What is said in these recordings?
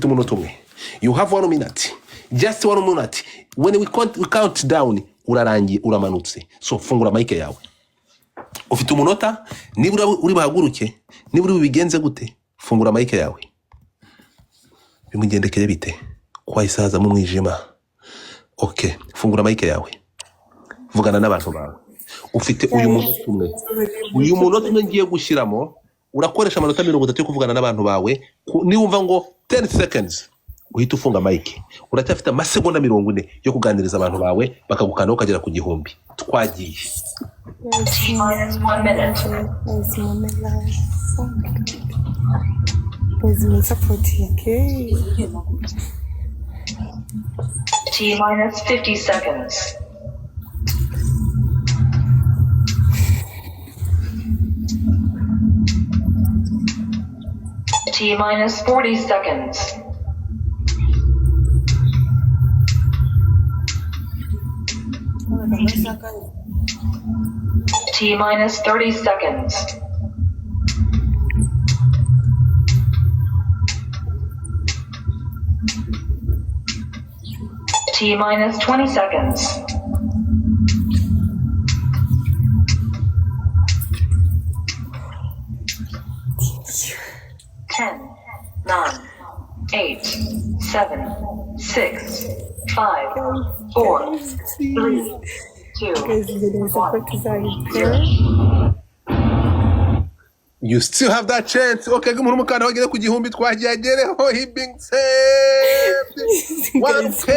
Ufite umunota umwe. You have one minute, just one minute. When we count down, urarangiye, uramanutse. So fungura mic yawe, ufite umunota. Niba uri buhaguruke, niba uri bubigenze gute, fungura mic yawe. Bimugendekeye bite ko wahise hazamo umwijima? Okay, fungura mic yawe, vugana n'abantu bawe. Ufite uyu munota umwe, uyu munota umwe ngiye gushyiramo. Urakoresha amanota 30 yo kuvugana n'abantu bawe. Niwumva ngo 10 seconds, uhita ufunga mic. Uracyafite amasegonda 40 yo kuganiriza abantu bawe, bakagukandaho ukagera ku 1000. Twagiye. T minus 1 minute. Guys, mumpe love. Oh my God. Guys, munsupportinge. T minus 50 seconds. T minus 40 seconds. T minus 30 seconds. T minus 20 seconds. 10, 9, 8, 7, 6, 5, 4, 3, 2, Guys, nkeneye support zanyu pe. 0. You still have that chance. Okay, umuntu umukanda wagere ku 1000. Twagiye, agereho. He being saved. Guys, 1K,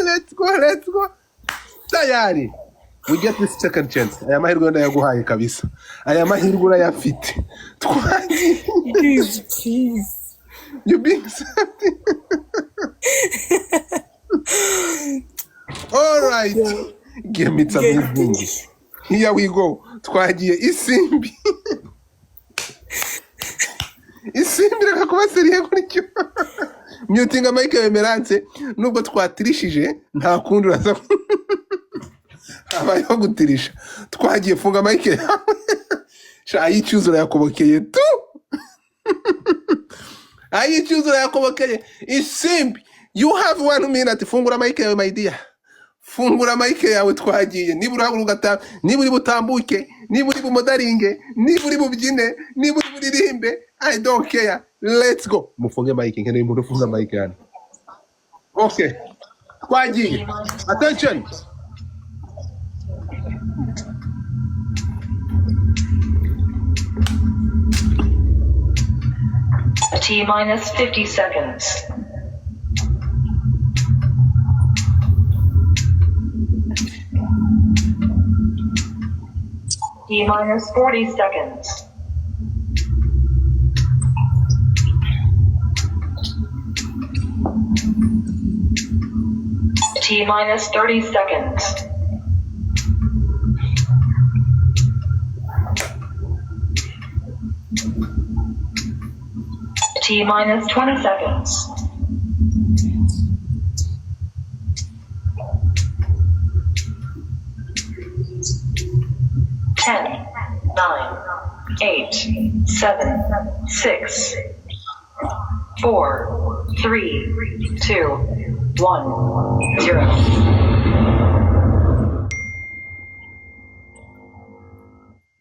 let's go, let's go. Tayari, we get this second chance. Aya mahirwe ndayaguhaye kabisa, aya mahirwe urayafite. Twagiye. Please, please. You being saved. All right. Game, it's amazing. Here we go. Twagiye, Isimbi. Isimbi, reka kuba sérieux gutyo. Mutinga mic Emerance, nubwo twatirishije nta kundi, uraza habayeho gutirisha. Twagiye, funga mic yawe. Sha, ayicyuzura yakobokeye tu, ayicyuzura yakobokeye. Isimbi, you have one minute. Fungura mic yawe, my dear, fungura mic yawe. Twagiye. Niba urahaguruka ugataha, niba uri butambuke, niba uri bumodaringe, niba uri bubyine, niba uri buririmbe, I don't care, let's go. Mufunge mic, nkeneye umuntu ufunga mic hano. Okay, twagiye. Attention. T minus 50 seconds. T minus 40 seconds. T minus 30 seconds. T minus 20 seconds. 10, 9, 8, 7, 6, 4, 3, 2, 1, 0.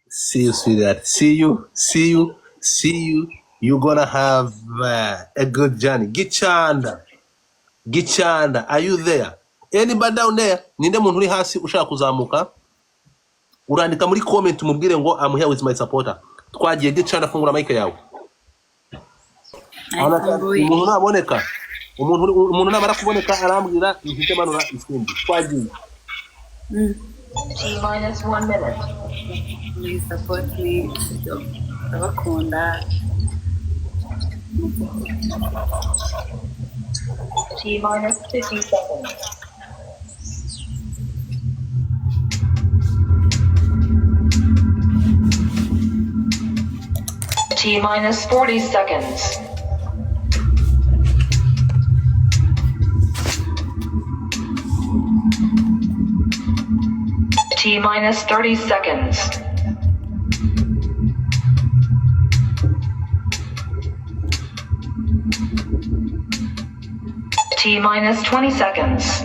See you, sweetheart. See you, see you, see you. You're gonna have a good journey. Gichanda, Gichanda, are you there? Anybody down there? Ninde muntu uri hasi ushaka kuzamuka? Urandika muri comment umubwire ngo "I'm here with my supporter." Twagiye, Gichanda, fungura mic yawe. Nayifunguye. Umuntu naboneka, umuntu namara kuboneka arambwira mpite manura Isimbi. Twagiye. T minus 1 minute. Please support me, ndabakunda. T minus 50 seconds. T minus 40 seconds. T minus 30 seconds. T minus 20 seconds.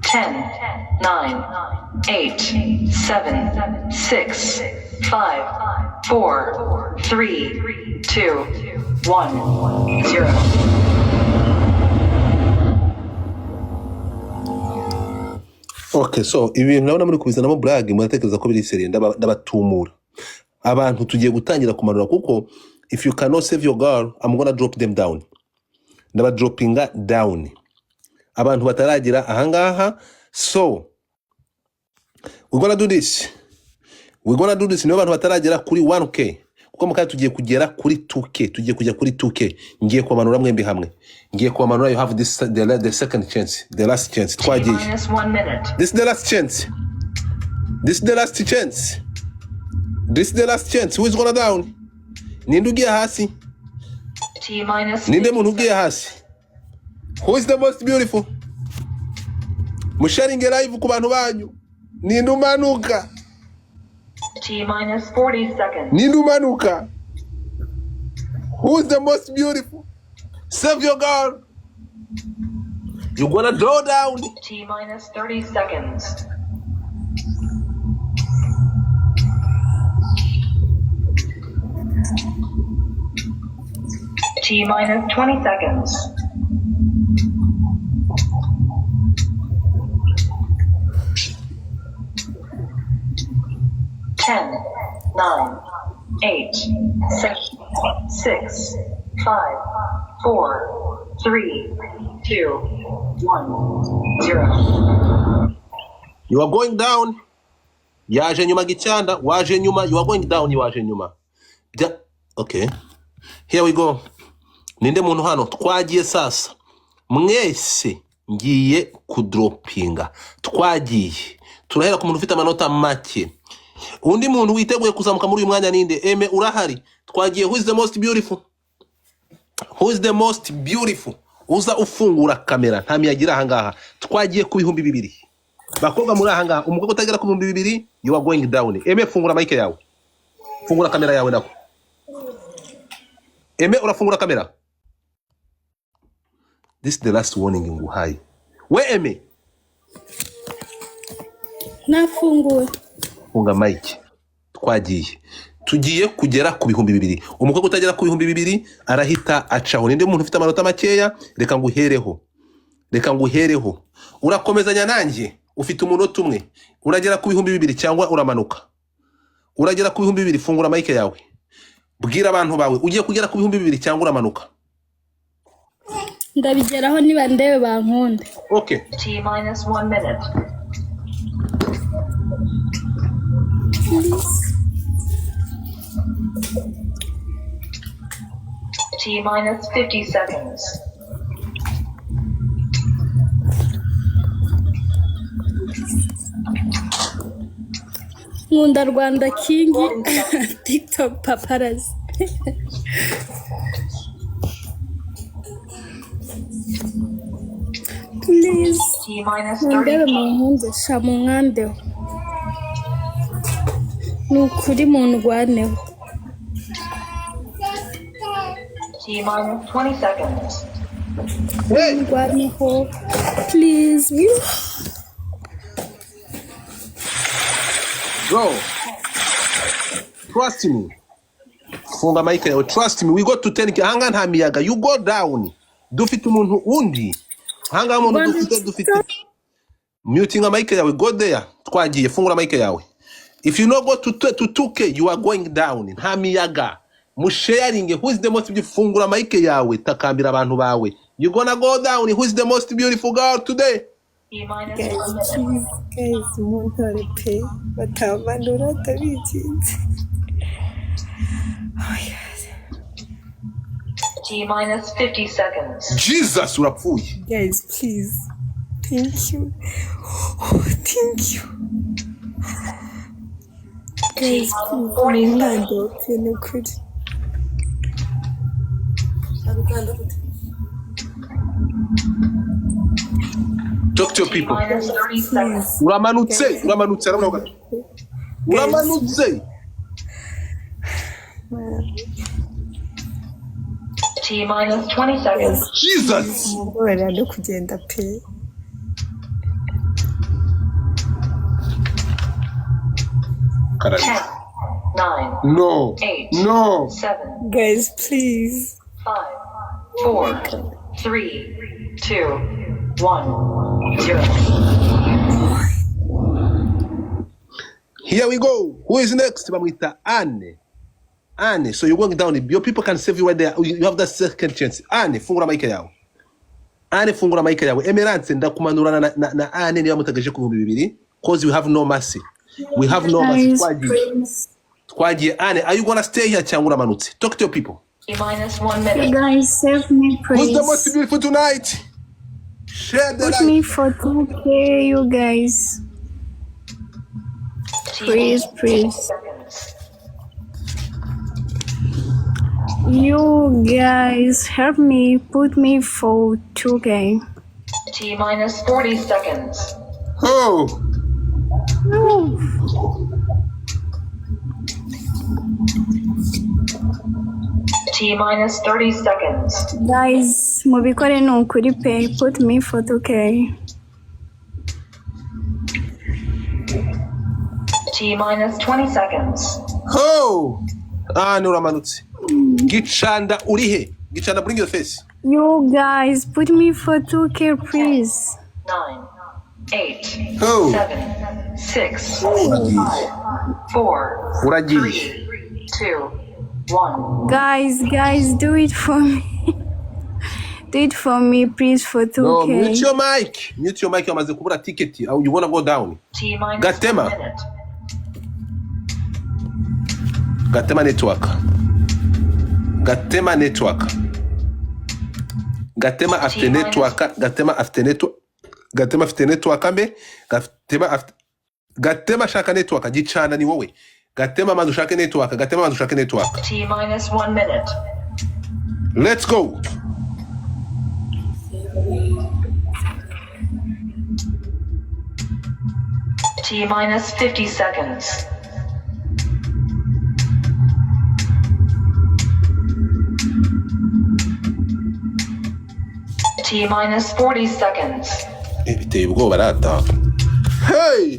10, 9, 8, 7, 6, 5, 4, 3, 2, 1, 0. Okay, so ibi bintu ndabona muri kubizanamo blague, muratekereza ko biri sérieux. Ndabatumura abantu tugiye gutangira kumanura, kuko if you cannot save your girl, I'm gonna drop them down. Ndabadropinga down abantu bataragera ahangaha. So we're gonna do this, we're gonna do this. Niyo abantu bataragera kuri 1K, kuko mukanya tugiye kugera kuri 2K, tugiye kujya kuri 2K. Ngiye kubamanura mwembi hamwe, ngiye kubamanura. You have this the second chance, the last chance. T Twagiye. minus 1 minute. This is the last chance, this is the last chance, this is the last chance. Who is gonna down? Ninde ugiye hasi? T minus Ninde 50 muntu ugiye seconds. hasi? Who is the most beautiful? Musharinge live ku bantu banyu. Ninde umanuka? T minus 40 seconds. Ninde umanuka? Who is the most beautiful? Save your girl. You gonna draw down. T minus 30 seconds. T minus 20 seconds. 10, 9, 8, 7, 6, 5, 4, 3, 2, 1, 0. You are going down. Yaje nyuma gicyanda, waje nyuma. You are going down, waje nyuma. Okay, here we go. Ninde muntu hano? Twagiye sasa. Mwese ngiye kudropinga. Twagiye. Turahera ku muntu ufite amanota make. Undi muntu witeguye kuzamuka muri uyu mwanya ninde? Eme urahari? Twagiye. Who is the most beautiful? Who is the most beautiful? Uza ufungura kamera, nta miyaga iri ahangaha. Twagiye ku 2000. Bakobwa muri ahangaha, umukobwa utagera ku 2000, you are going down. Eme, fungura mic yawe, fungura kamera yawe nako. Eme, urafungura kamera. This is the last warning nguhaye we, Eme. Nafunguwe. Funga mic. Twagiye, tugiye kugera ku 2000. Umukobwa utagera ku 2000 arahita acaho. Ninde muntu ufite amanota makeya? Reka nguhereho, reka nguhereho. Urakomezanya nanjye, ufite umunota umwe. Uragera ku 2000 cyangwa uramanuka? Uragera ku 2000? Fungura mic yawe, bwira abantu bawe. Ugiye kugera ku 2000 cyangwa uramanuka? Ndabigeraho niba ndebe bankunde. Okay. T minus 1 minute. Please. T minus 50 seconds. Nkunda Rwanda King TikTok paparazzi. Please. T minus Mundebe 30. munkunde sha, munkandeho. Ni ukuri mundwaneho. T minus 20 seconds. Hey! Mundwaneho. Please. Bro, trust me. Funga mic yawe, trust me. We go to 10. Ahangaha nta miyaga, you go down. Dufite umuntu undi ahangaha, umuntu Rwanda dufite mutinga mic yawe. Go there. Twagiye, fungura mic yawe. If you no go to 2K, you are going down. Nta miyaga. Musharinge. Who is the most beautiful? Fungura mic yawe, takambira abantu bawe. You gonna go down. Who is the most beautiful girl today? T minus Guys, 1 minute. please, guys, muntore pe, batamanura ndabiginze. Oh yes. T minus 50 seconds. Jesus, urapfuye. Guys, please, thank you. Oh, thank you. T Guys, minus please, 40 seconds. munkandope ni ukuri. Talk to your T people. minus Guys, 30 seconds. please. Uramanutse. Guys, Uramanutse, arabona gato. guys, Uramanutse. T minus 20 seconds. Jesus. Mumbabarira no kugenda pe. Kararira. 10, 9, No. 8, No. 7, Guys, please. 5, 4, 3, 2, 1, 0. Here we go. Who is next? Bamwita Anne. Anne. So you're going down. Your people can save you right there. You have that second chance. Anne, fungura mic yawe. Anne, fungura mic yawe. Emerance, ndakumanurana na Anne niba mutageje ku 2000, cause we have no mercy. We have no mercy. Guys, Twagiye. please. Twagiye Anne. Are you gonna stay here cyangwa uramanutse? Talk to your people. T minus 1 You minute. guys, save me, Who's the most please. beautiful tonight? Share the Put live. me for 2K, you guys. T Please, minus 10 please. seconds. You guys, help me. Put me for 2K. T minus 40 seconds. Oh. No. T minus 30 seconds. Guys, mubikore ni ukuri pe. Put me for 2K. T minus 20 seconds. Oh. Anne uramanutse. Gicanda uri he? Gicanda, bring your face. You guys, put me for 2K, please. 9, 8, Oh. 7, 6, Uragiye. 4, Uragiye. 3, 2, 1. Guys, guys, do it for me. Do it for me, please, for No, mute 2K. your mic. Mute your mic. Wamaze kubura ticket. Oh, you wanna go down. T minus 1 Gatema. minute. Gatema network. Gatema network. Gatema afite T minus network. Gatema afite network. Gatema afite network mbe. Gatema afite Gatema shaka network. Gicana ni wowe. Gatema manzu ushake network. Gatema manzu ushake network. T minus 1 minute. Let's go. T minus 50 seconds. T minus 40 seconds. Biteye ubwoba rata. Hey!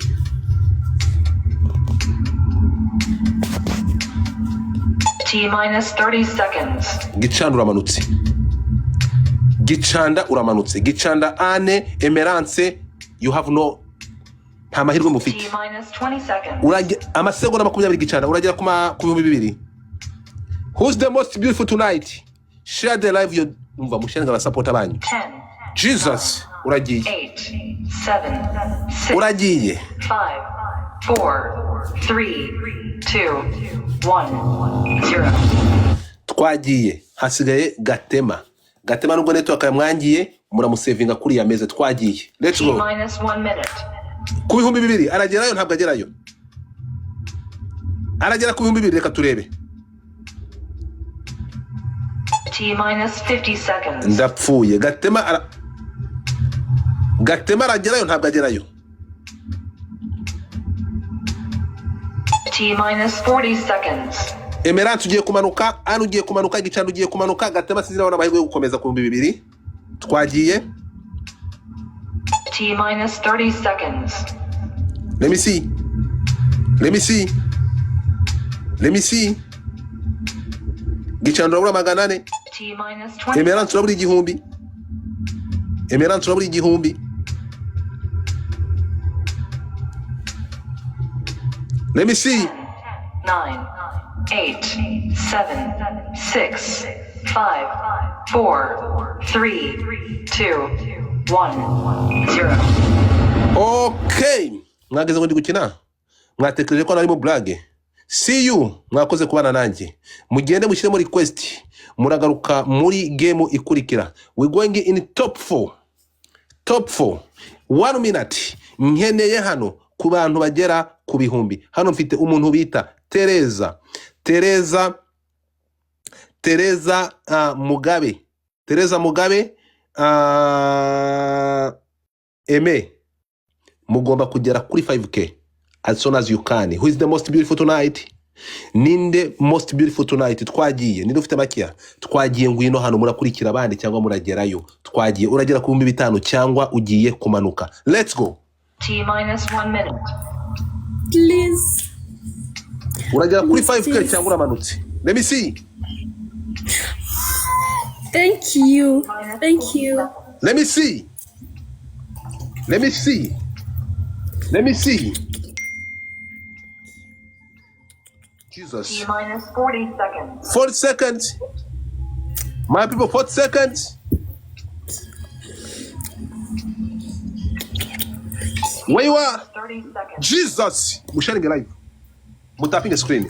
T minus 30 seconds. Gicanda uramanutse. Gicanda uramanutse. Gicanda Anne Emerance, you have no, nta mahirwe T mufite. minus 20 seconds. Urage amasegonda 20 Gicanda uragera ku 2000. Who's the most beautiful tonight? Share the live your umva musharinga abasapota banyu. 10, Jesus, uragiye. 8, 7, 6, Uragiye. 5, 4, 3, 2, 1, 0. Twagiye. Hasigaye Gatema. Gatema nubwo network yamwangiye muramusevinga kuri ya meze twagiye. Let's T go. minus 1 minute. Ku 2000 aragerayo ntabwo agerayo. Aragera ku 2000 reka turebe. T minus 50 seconds. Ndapfuye. Gatema aragerayo ntabwo agerayo. T minus 40 seconds. Emerance ugiye kumanuka, Anne ugiye kumanuka, Gicanda ugiye kumanuka, Gatema sinzi nabona amahirwe yo gukomeza ku 2000. Twagiye. T minus 30 seconds. Let me see. Let me see. Let me see. Gicanda urabura 400. T minus 20 Emerance urabura 1000. Emerance urabura 1000. Let me see. 9, 8, 7, 6, 5, 4, 3, 2, 1, 0. Okay. Mwageze ngo ndi gukina? Mwatekereje ko narimo blague? See you. Mwakoze kubana nanjye. Mugende mushyiremo request. Muragaruka muri game ikurikira. We going in top 4. Top 4. 1 minute. Nkeneye hano ku bantu bagera ku bihumbi. Hano mfite umuntu bita Tereza. Tereza Tereza Mugabe. Tereza Mugabe Aime mugomba kugera kuri 5K as soon as you can. Who is the most beautiful tonight? Ninde most beautiful tonight? Twagiye. Ninde ufite makeya? Twagiye. Ngwino hano. Murakurikira abandi cyangwa muragerayo? Twagiye. Uragera ku 5000 cyangwa ugiye kumanuka? Let's go. T minus 1 minute. Please. Uragera kuri Please, 5K please. cyangwa uramanutse? Let me see. Thank you. Thank you. Let me see, let me see, let me see. T Jesus. minus 40 seconds. 40 seconds, my people, 40 seconds. Where you are? 30 seconds. Jesus. Musharinge live, mutapinge screen,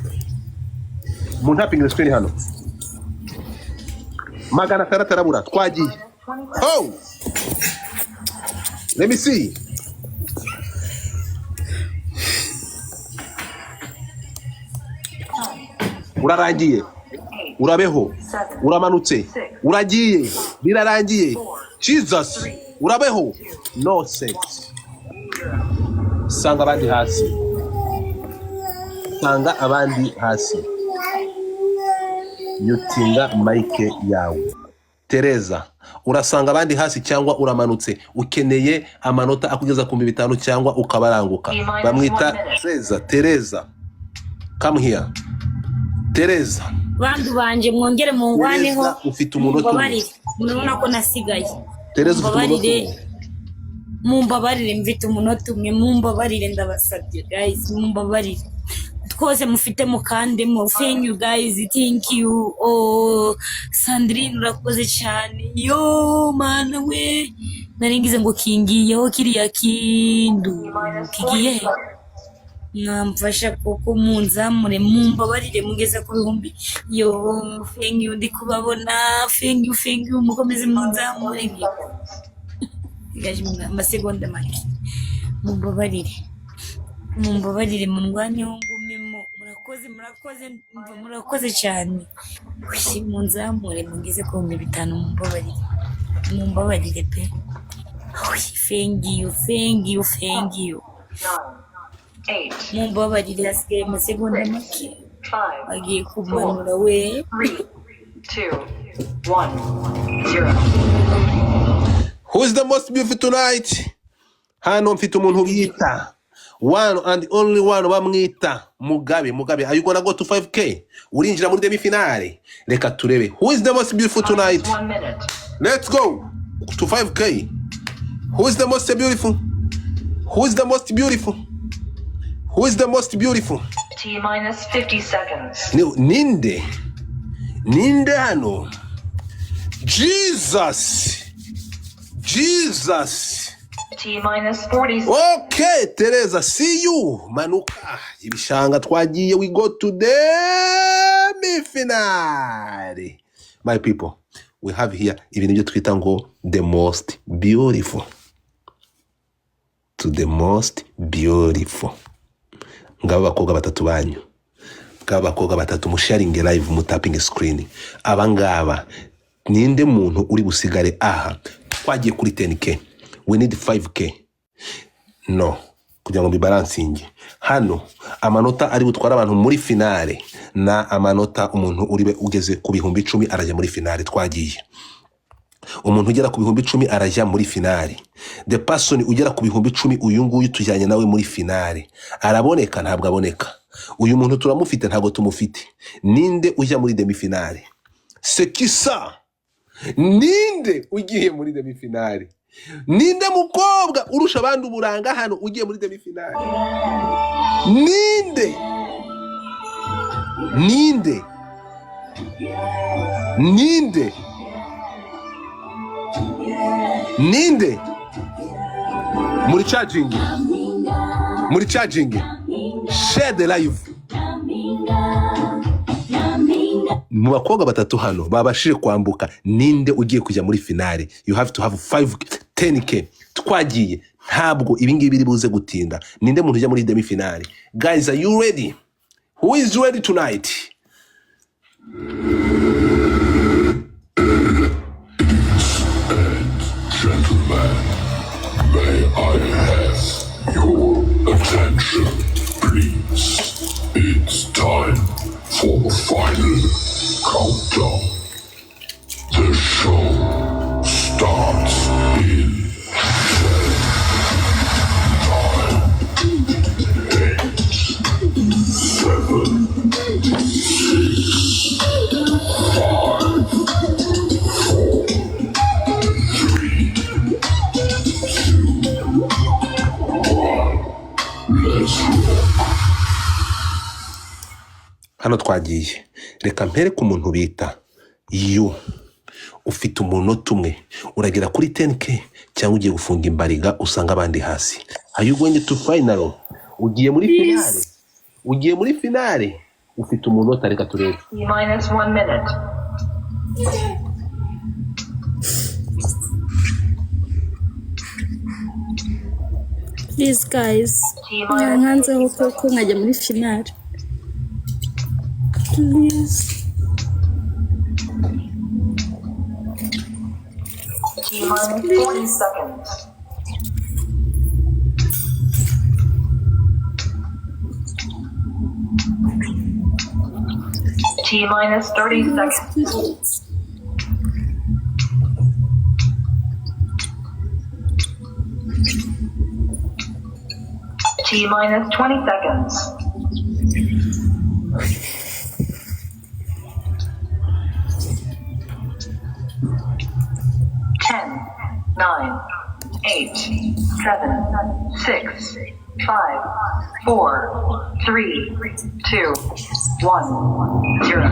muntapinge screen hano. 600 arabura. Twagiye. 20 seconds. Oh, let me see. Urarangiye. 8, Urabeho. Uramanutse. Uragiye. Birarangiye. Jesus. Urabeho. No sense. Sanga abandi hasi, sanga abandi hasi. Mutinga mic yawe. Tereza, urasanga abandi hasi cyangwa uramanutse? Ukeneye amanota akugeza ku 5000 cyangwa ukabaranguka. T minus Bamwita 1 minute. Tereza. Tereza, come here, Tereza. Bantu banje, mwongere mungwaneho. Tereza, ufite umunota umwe. Mumbabarire, murabona ko nasigaye. Tereza, ufite umunota Mumbabarire. umwe. Mumbabarire, mfite umunota umwe. Mumbabarire, ndabasabye guys, mumbabarire twose mufite mukandemo. Thank you guys, thank you. Oh, Sandrine, urakoze cyane. Yo mana we, nari ngize ngo kingiyeho kiriya kindu. T minus Kigiye 40 he? seconds. Mwamfasha koko, munzamure, mumbabarire mugeze ku bihumbi. Yo, thank you, ndi kubabona. Thank you, thank you, mukomeze munzamure. Sigaje amasegonda make. Mumbabarire, mumbabarire, mundwaneho ngumemo. Murakoze, murakoze, mva murakoze cyane. Uy, munzamure mugeze ku 5000. Mumbabarire, mumbabarire pe. Uy, thank you, thank you, thank you. 9, 8, Mumbabarire, hasigaye amasegonda make. 5, Agiye kumanura we. 3, 2, 1, 0. Who is the most beautiful tonight? Hano mfite umuntu bita one and only one, bamwita Mugabe. Mugabe, are you gonna go to 5K? Urinjira muri demi finale? Reka turebe who is the most beautiful Minus tonight. 1 minute. Let's go to 5K. Who is the most beautiful? Who is the most beautiful? Who is the most beautiful? T minus 50 seconds. Ninde? Ninde hano? Jesus, Jesus. T minus 40. Okay, Teresa, see you. Manuka ibishanga. Twagiye. We go to the finale, my people. We have here ibintu byo twita ngo the most beautiful to the most beautiful. Ngabo abakobwa batatu banyu, ngabo abakobwa batatu. Musharinge live, mutapinge screen. Aba ngaba, ninde muntu uri busigare aha? Twagiye kuri 10K. We need 5K, no kugira ngo bibalansinge hano. Amanota ari butware abantu muri finale na amanota umuntu uri ugeze ku 10,000 arajya muri finale. Twagiye. Umuntu ugera ku 10,000 arajya muri finale. The person ugera ku 10,000, uyu nguyu tujyanye nawe muri finale. Araboneka? Ntabwo aboneka. Uyu muntu turamufite? Ntabwo tumufite. Ninde ujya muri demi finale? Sekisa. Ninde ugiye muri demi finale? Ninde mukobwa urusha abandi uburanga hano ugiye muri demi finale? Ninde? Ninde? Ninde? Ninde? Muri charging, muri charging. Share the live. Mu bakobwa batatu hano babashije kwambuka, ninde ugiye kujya muri finale? You have to have 5 10K. Twagiye, ntabwo ibi ngibi biri buze gutinda. Ninde muntu ujya muri demi finale? Guys, are you ready? Who is ready tonight? Gentlemen, may I have your attention, please? It's time for the final countdown. The show starts in 10, 9, 8, 7, 6, 5, 4, 3, 2, 1. Let's rock. Hano twagiye, reka mpere ku muntu bita yu ufite umunota umwe. Uragera kuri 10K cyangwa ugiye gufunga imbariga usanga abandi hasi? Are you going to final? Ugiye muri finale? Please. Ugiye muri finale, ufite umunota, reka turebe. T minus 1 minute. Please guys. T minus Mwankanzeho koko nkajya muri finale. Please. T minus 40 Please. seconds. T minus 30 Please, seconds. please. T minus 20 seconds. 10, 9, 8, 7, 6, 5, 4, 3, 2, 1, 0.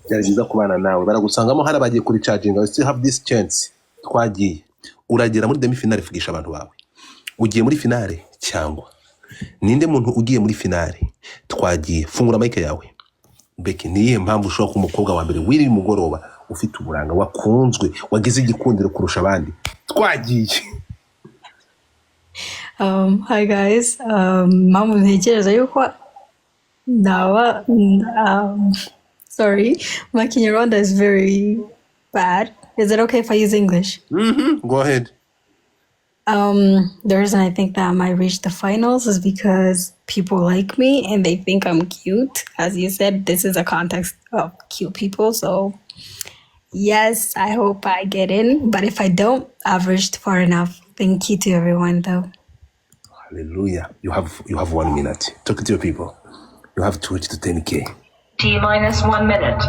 Byari byiza kubana nawe. Baragusangamo hari abagiye kuri charging. We still have this chance. Twagiye, uragera muri demi finale, vugisha abantu bawe. Ugiye muri finale cyangwa ninde muntu ugiye muri finale? Twagiye, fungura mic yawe. Becky, ni iyihe mpamvu ushobora kuba umukobwa wa mbere w'iri mugoroba ufite uburanga, wakunzwe, wagize igikundiro kurusha abandi? Twagiye. Hi guys. Mpamvu ntekereza yuko naba sorry, my Kinyarwanda is very bad. Is it okay if I use English? Go ahead. The reason I think that I might reach the finals is because people like me and they think I'm cute. As you said, this is a context of cute people, so yes, I hope I get in. But if I don't, I've reached far enough. Thank you to everyone, though. Hallelujah. You have 1 minute. Talk to your people. You have to reach to 10K. T minus 1 minute.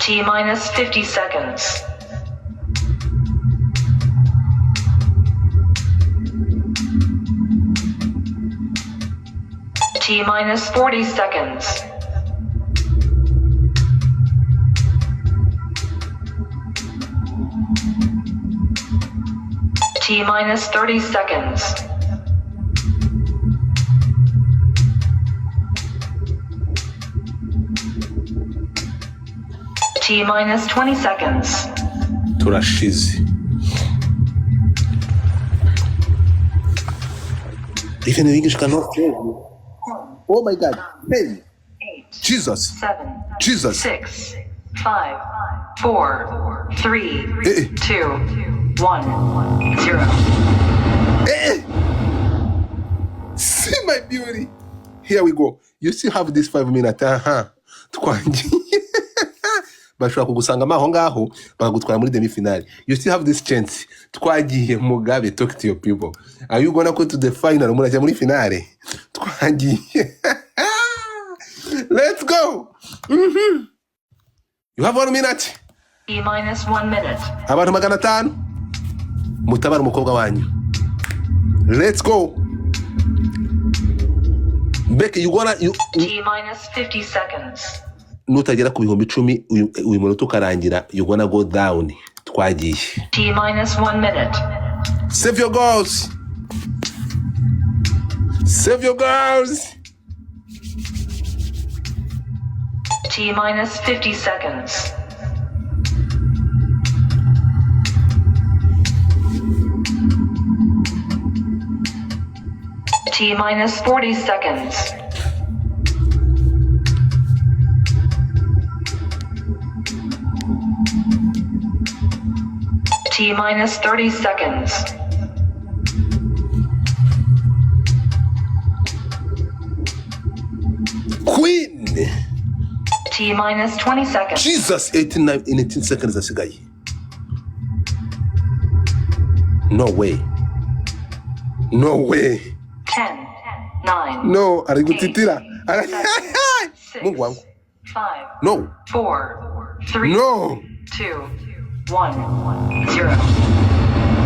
T minus 50 seconds. T minus 40 seconds. T minus 30 seconds. T minus 20 seconds. Turashize. Even in English cannot save you. Oh my God. Hey. 8, Jesus. 7, Jesus. 6, 5, 4, 3, Eh, eh. 2, 1, 0. Eh, eh. See my beauty. Here we go. You still have this 5 minutes. Aha. Twagiye. Bashobora kugusangamo aho ngaho bakagutwara muri demi finale. You still have this chance. Twagiye, Mugabe, talk to your people. Are you gonna go to the final? Murajya muri finale. Twagiye. Let's go. You have 1 minute. T minus 1 minute. Abantu 500 mutabara umukobwa wanyu. Let's go. Becky, you gonna you, T minus 50 seconds. Nutagera ku 10,000 uyu munota ukarangira, you gonna go down. Twagiye. T minus 1 minute. Save your girls. Save your girls. T minus 50 seconds. T minus 40 seconds. T T minus 30 seconds. Queen. T minus 20 seconds. Jesus, 89 18 seconds asigaye. No way, no way. 10, 9, No, ari gutitira. 8, Mungu wangu. 6, 5, No. 4, 3, No. 2, 1, 0.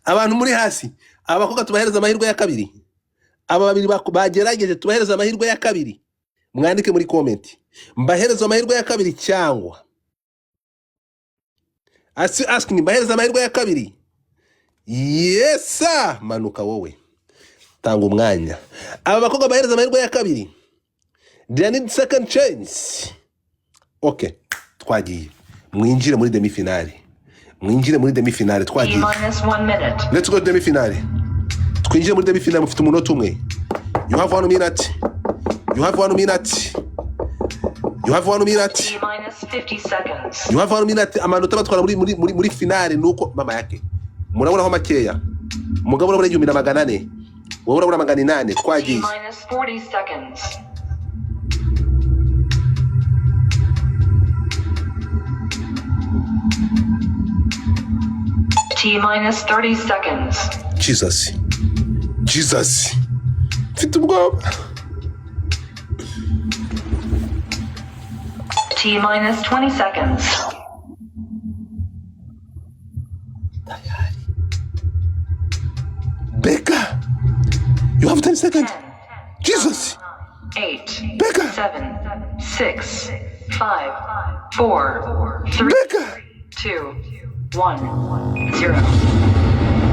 Abantu muri hasi, abakobwa tubahereza amahirwe ya kabiri. Aba babiri bagerageje, tubahereza amahirwe ya kabiri. Mwandike muri comment, mbahereza amahirwe ya kabiri cyangwa asking, mbahereza amahirwe ya kabiri. Yesa, manuka wowe, tanga umwanya. Aba bakobwa bahereza amahirwe ya kabiri. They need second chance. Okay, twagiye. Mwinjire muri demi finale, mwinjire muri demi finale. T Twagiye. minus 1 minute. Let's go to demi finale. Twinjire muri demi finale. Mufite umunota umwe. You have one minute, you have one minute, you have one minute. T minus 50 seconds. You have one minute. Amanota batwara muri finale nuko mama yake murabonaho makeya. Mugabo urabona 1400, wowe urabona 800. T Twagiye. minus 40 seconds. T minus 30 seconds. Jesus, Jesus, mfite ubwoba. T minus 20 seconds. Beka, you have 10 seconds. 10, Jesus. 8, Beka. 7, 6, 5, 4, 3, Beka. 2, 1, 0.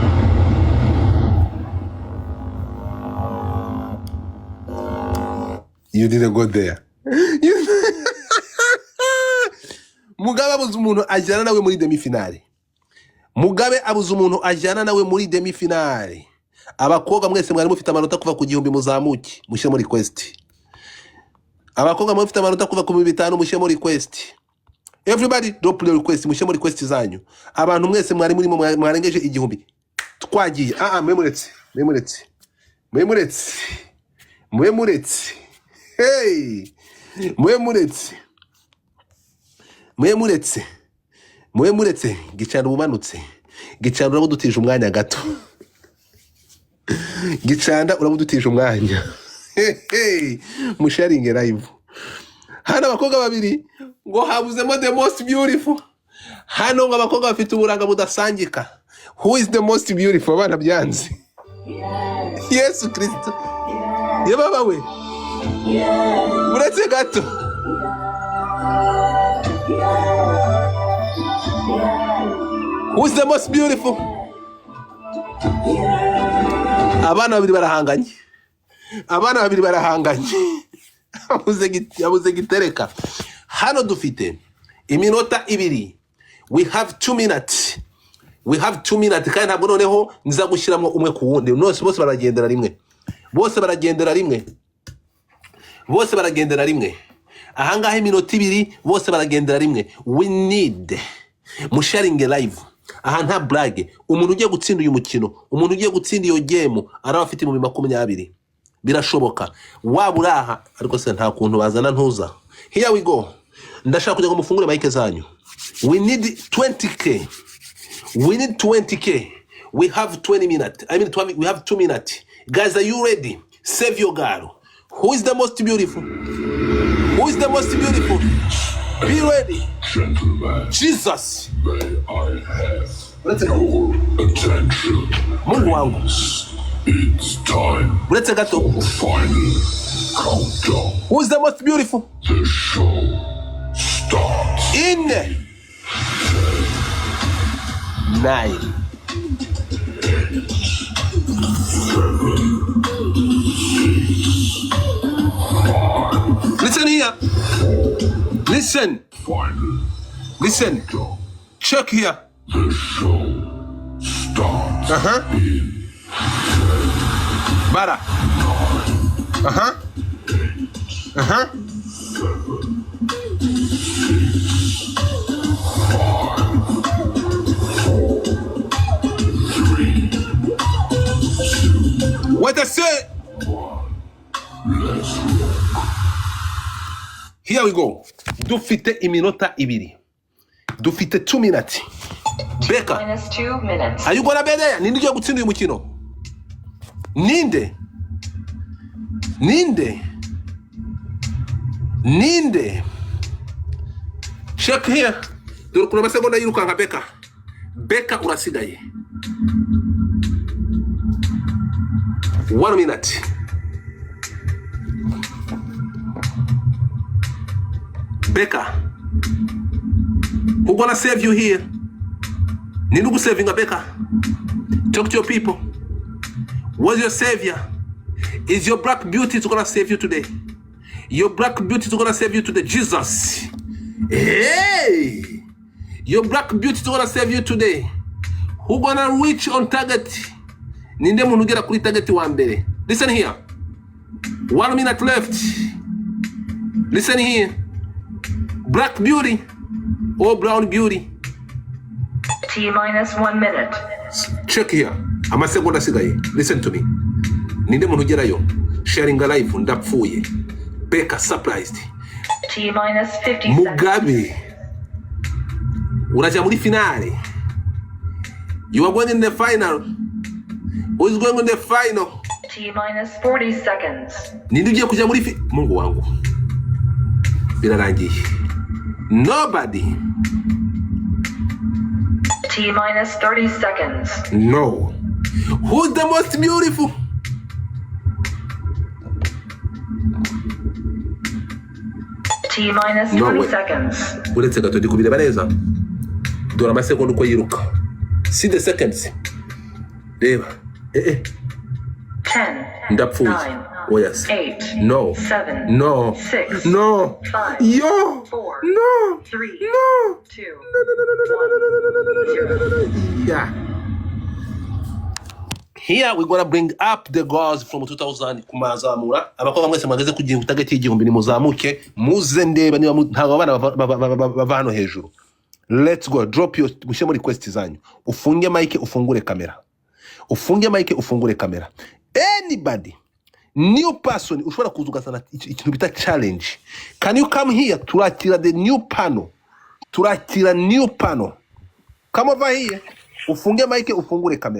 You didn't go there. Mugabe abuze umuntu ajyana nawe muri demi finale. Mugabe abuze umuntu ajyana nawe muri demi finale. Abakobwa mwese mwari mufite amanota kuva ku 1000, muzamuke mushyire muri request. Abakobwa mwari mufite amanota kuva ku 5000, mushyire muri request. Everybody drop your request, mushyire muri request zanyu. Abantu mwese mwari murimo mwarengeje 1000. Twagiye. Ah ah, mwe muretse, mwe muretse, mwe muretse, mwe muretse. Hey, mwe muretse, mwe muretse, mwe muretse. Gicana ubumanutse, Gicana urabudutije umwanya gato. Gicanda urabudutije umwanya. Hey, musharinge live. Hano abakobwa babiri ngo habuzemo the most beautiful. Hano ngo abakobwa bafite uburanga budasangika. Who is the most beautiful? Abana byanze. Yesu Kristo yababa we. Uretse gato. Who is the most beautiful? Abana babiri barahanganye, abana babiri barahanganye. Abuze gitereka. Hano dufite iminota 2. We have 2 minutes, we have 2 minutes. Kandi ntabwo noneho nza gushyiramo umwe ku wundi. Nose bose baragendera rimwe, bose baragendera rimwe, bose baragendera rimwe. Ahangaha iminota 2, bose baragendera rimwe. We need musharinge live. Aha nta blague. Umuntu ugiye gutsinda uyu mukino, umuntu ugiye gutsinda iyo game, araba afite 20,000. Birashoboka waba uri aha, ariko se nta kuntu bazana ntuza. Here we go. Ndashaka kugira ngo mufungure mike zanyu. We need 20K, we need 20K. We have 20 minutes, I mean 20, we have 2 minutes. Guys, are you ready? Save your girl. Who is the most beautiful? Who is the most beautiful? Be ready. Gentlemen, Jesus. may I have Uretse gato. your attention, Mungu wangu. please? It's time Uretse gato. for the final countdown. Who is the most beautiful? The show starts In 9. Listen here. Listen. Final Listen. countdown. Check here. The show starts Uh-huh. in Bara. Uh-huh. Aha. Wait a sec. Here we go. Dufite iminota 2. Dufite 2 minutes. Beka. Minus 2 minutes. Are you gonna be there? Ninde ugiye gutsinda uyu mukino? Ninde? Ninde? Ninde? Check here. Dore ukuntu amasegonda yirukanka. Beka. Beka, urasigaye. 1 minute. Beka. Who gonna save you here? Ninde ugusavinga, Beka? Talk to your people. What's your savior? Is your black beauty is gonna save you today? Your black beauty is gonna save you today. Jesus. Hey! Your black beauty is gonna save you today. Who gonna reach on target? Ninde muntu ugera kuri target wa mbere? Listen here. 1 minute left. Listen here. Black beauty or brown beauty? T minus 1 minute. Check here. Amasegonda asigaye. Listen to me. Ninde muntu ugerayo? Sharing live, ndapfuye. Beka surprised. T minus 50 seconds. Mugabe, urajya muri finale. You are going in the final. Who is going in the final? T minus 40 seconds. Ninde ugiye kujya muri fi? Mungu wangu, birarangiye. Nobody. T minus 30 seconds. No. Who's the most beautiful? T minus No 20 way. seconds. Uretse gato, ndi kubireba neza. Dore amasegonda uko yiruka. See the seconds. Reba. Eh eh. 10, Ndapfuye. 9, Oya se. 8, No. 7, No. 6, No. 5, Yo. 4, No. 3, No. 2, 1, 0. Yeah. Here we're gonna bring up the girls from 2000 kumazamura. Abakobwa mwese mwageze ku gihumbi, target y'igihumbi, nimuzamuke muze ndeba niba ntabwo abana bava hano hejuru. Let's go. Drop your, mushyire muri request zanyu. Ufunge mic, ufungure kamera. Ufunge mic, ufungure kamera. Anybody new person ushobora kuza ugasana ikintu bita challenge, can you come here? Turakira the new panel. Turakira new panel. Come over here. Ufunge mic, ufungure kamera.